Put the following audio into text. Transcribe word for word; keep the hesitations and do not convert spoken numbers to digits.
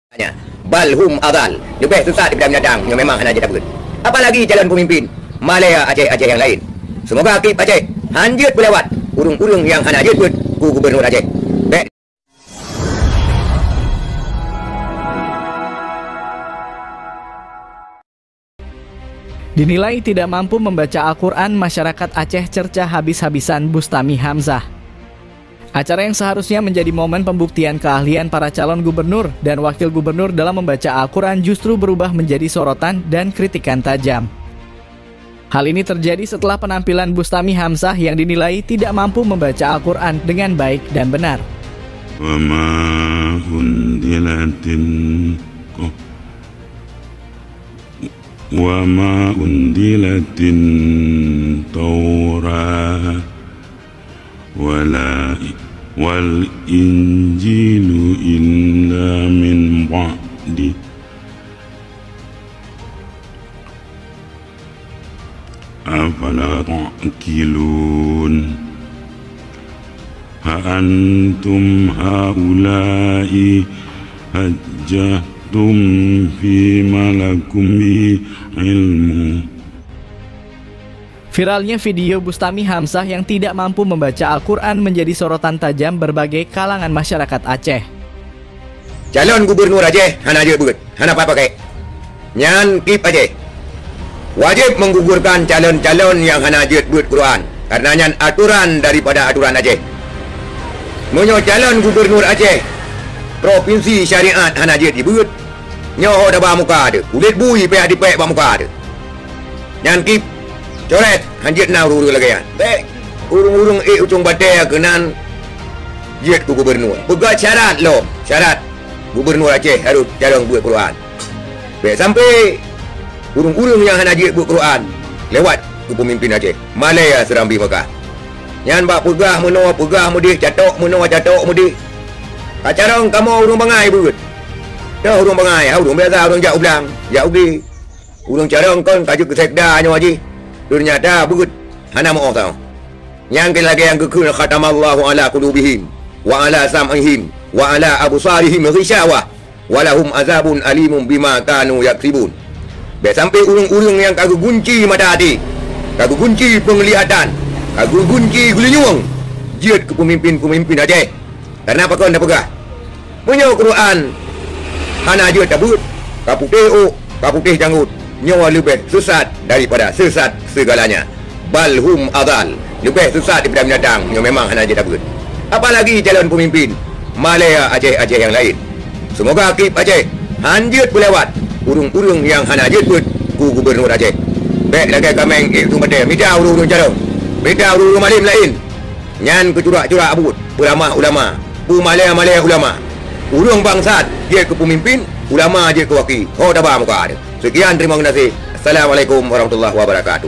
Bal hum adal, leubeh sesat daripada binatang nyang memang hana jeuet tabeuet. Apalagi calon pemimpin malaya Aceh-Aceh nyang laén. Semoga kip Aceh han jeuet peulewat ureuëng-ureuëng nyang hana jeuet beuet ku gubernur Aceh. Bèk Dinilai tidak mampu membaca Al-Quran, masyarakat Aceh cerca habis-habisan Bustami Hamzah. Acara yang seharusnya menjadi momen pembuktian keahlian para calon gubernur dan wakil gubernur dalam membaca Al-Quran justru berubah menjadi sorotan dan kritikan tajam. Hal ini terjadi setelah penampilan Bustami Hamzah yang dinilai tidak mampu membaca Al-Quran dengan baik dan benar. Wa ma unzilatin, oh. Wa ma unzilatin Taurah wala, wal Injilu illa min ba'di. Afala ta'qilun. Ha antum haula'i hajjahtum fima lakum bihi ilmu. Viralnya video Bustami Hamzah yang tidak mampu membaca Al-Quran menjadi sorotan tajam berbagai kalangan masyarakat Aceh. Calon gubernur Aceh hana jeuet beuet, hana pakai. Nyan kip Aceh. Wajéb menggugurkan calon-calon nyang hana jeuet beuet Quran, karena nyan aturan daripada aturan Aceh. Meunyoe calon gubernur Aceh, provinsi syariat hana jeuet jibeuet, nyoe ho taba muka teuh, kulét bui payah dipék bak muka teuh. Nyan kip, coret, han jeuet na ureuëng-ureuëng lagée nyan. Bèk ureuëng-ureuëng ék ucong batée keunan jeuet keu gubernur. Peugah syarat lom, syarat gubernur Aceh harôh carông beuet Quran. Bèk sampoe ureuëng-ureuëng nyang hana jeuet beuet Quran lewat keu peumimpin Aceh. Malée Serambi Mekah. Nyan bak peugah meunoe, peugah meudéh, catok meunoe, catok meudéh. Ka carông kamoe ureuëng bangai beuet. Toh ureuëng bangai, ha ureuëng biasa, ureuëng jak u blang, jak u glé. Ureuëng carông kon ka jeuet keu sekda nyoe jih. Teunyata beuet hana meu-oh tanoh. Nyang keu lagée nyang geukheun, khatamallahu ala qulubihim wa ala sam'ihim wa ala absarihim ghishawah wa lahum azabun alimun bima kanu yaksibun. Bèk sampoe ureuëng-ureuëng nyang ka geugunci mata até, ka geugunci peunglihatan, ka geugunci geulinyueng jeuet keu peumimpin-peumimpin Aceh. Karena pakon tapeugah, meunyoe Quran hana jeuet tabeuet, ka putéh ôk, ka putéh janggot, nyoe leubeh sesat daripada sesat segalanya. Bal hum adal, leubeh sesat daripada binatang nyoe memang hana jeuet tabeuet. Apalagi calon peumimpin malée Aceh-Aceh nyang laén. Seumoga kip Aceh han jeuet peulewat ureuëng-ureuëng nyang hana jeuet beuet ku gubernur Aceh. Bèk lagée kaméng ék ucong batée, mita ureuëng-ureuëng carông, mita ureuëng-ureuëng malém laén. Nyan keu curak-curak buet, peuramah ulama, peumalée-malée ulama. Ureuëng bangsat jeuet keu peumimpin, ulama jeuet keu waki. Ho taba muka teuh. Seukian, teurimong geunaséh. Assalamualaikum warahmatullahi wabarakatuh.